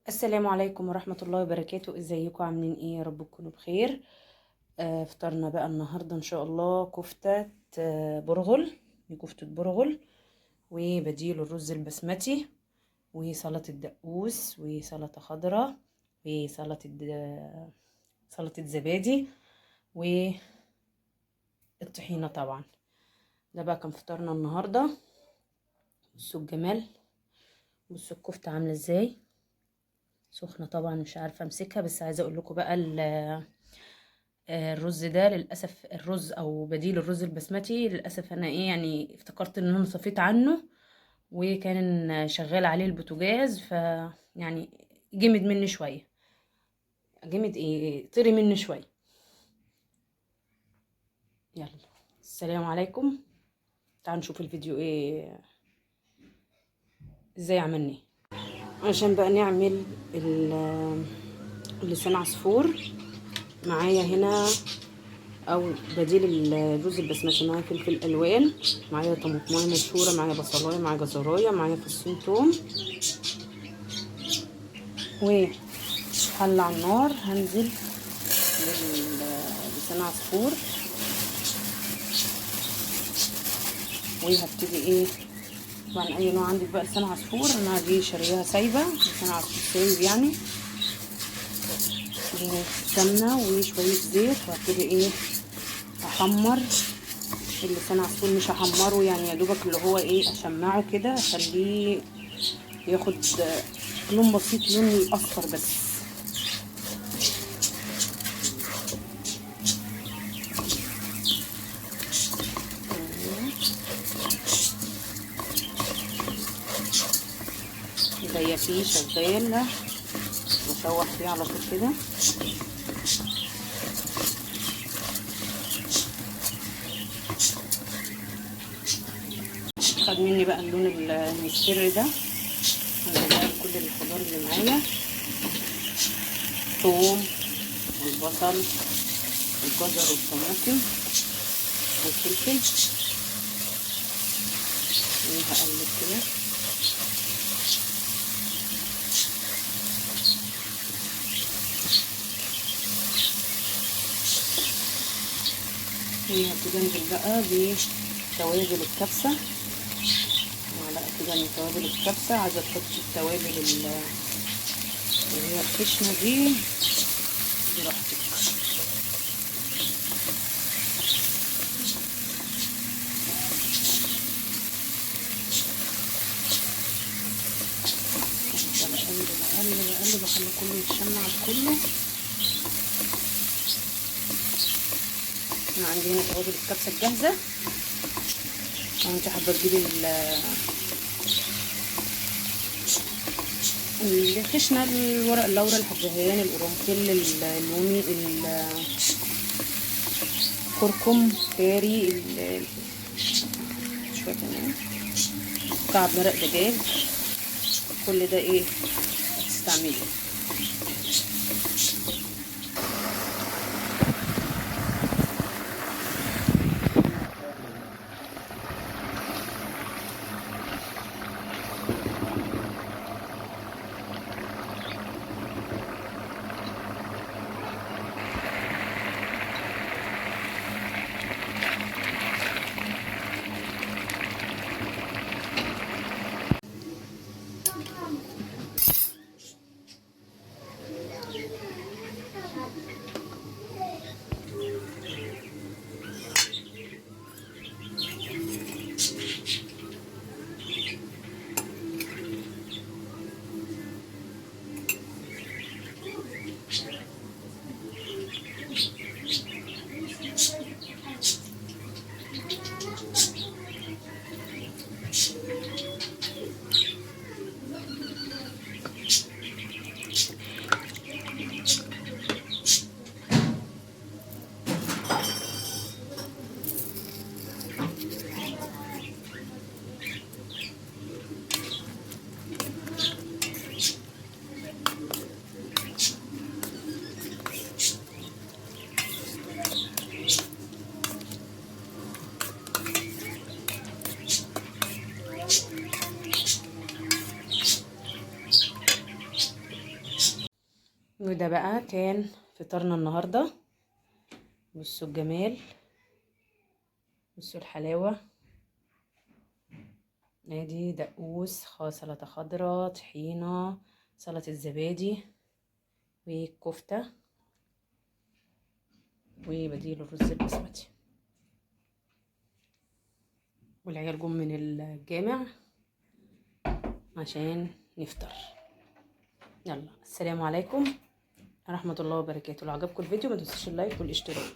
السلام عليكم ورحمة الله وبركاته. ازيكم عاملين ايه؟ يا رب تكونوا بخير. فطرنا بقى النهاردة ان شاء الله كفتة، برغل. دي كفتة برغل وبديل الرز البسمتي، وسلطة دقوس، وسلطة خضراء، وسلطة سلطة زبادي، والطحينة طبعا. ده بقى كان فطارنا النهاردة. بصوا الجمال، بصوا الكفتة عاملة ازاي، سخنة طبعا مش عارفة امسكها، بس عايزة اقول لكم بقى الرز ده للأسف، الرز او بديل الرز البسمتي للأسف انا ايه يعني افتكرت ان انا صفيت عنه، وكان شغال عليه البوتاجاز، ف يعني جمد مني شوية، جمد ايه، طري مني شوية. يلا السلام عليكم، تعالوا نشوف الفيديو ايه ازاي عملناه. عشان بقى نعمل اللسان عصفور معايا هنا، او بديل الرز البسمتي. معايا فلفل الوان، معايا طماطمايه مبشوره، معايا بصلايه، معايا جزرايه، معايا فصين توم، وحله على النار. هنزل باللسان عصفور، وهبتدي ايه طبعا اي نوع عندك بقى لسان عصفور، انا دي شارياها سايبه، لسان عصفور سايب يعني، سمنه وشوية زيت. وهبتدي ايه احمر اللسان عصفور، مش هحمره يعني يا دوبك اللي هو ايه اشمعه كده، اخليه ياخد لون بسيط، لون الاصفر بس. زي فيه شغال بشوح فيه على طول كده. خد مني بقى اللون المصفر ده، هنزل كل الخضار اللي معايا، ثوم والبصل والجزر والطماطم والفلفل، وهقلب كده. وهبتدي انزل بقى بتوابل الكبسه، معلقه كده من توابل الكبسه. عايزه تحطي التوابل اللي هي الخشنة دي براحتك. بقلب بقلب بقلب، اخلي كله يتشمع كله. انا عندي هنا توابل الكبسه الجاهزة، لو انت حابة تجيبي الخشنة، الورق اللورا، الحبهان، القرنفل، اللومي، الكركم، كاري، شوية كمان مكعب مرق دجاج، كل ده ايه هتستعمليه. وده بقى كان فطارنا النهارده. بصوا الجمال، بصوا الحلاوة. ادي دقوس، سلطة خضراء، طحينه، سلطة الزبادي، وكفته، وبديل الرز البسمتي. والعيال جم من الجامع عشان نفطر. يلا السلام عليكم ورحمة الله وبركاته. لو عجبكم الفيديو ما تنسوش ال like والاشتراك.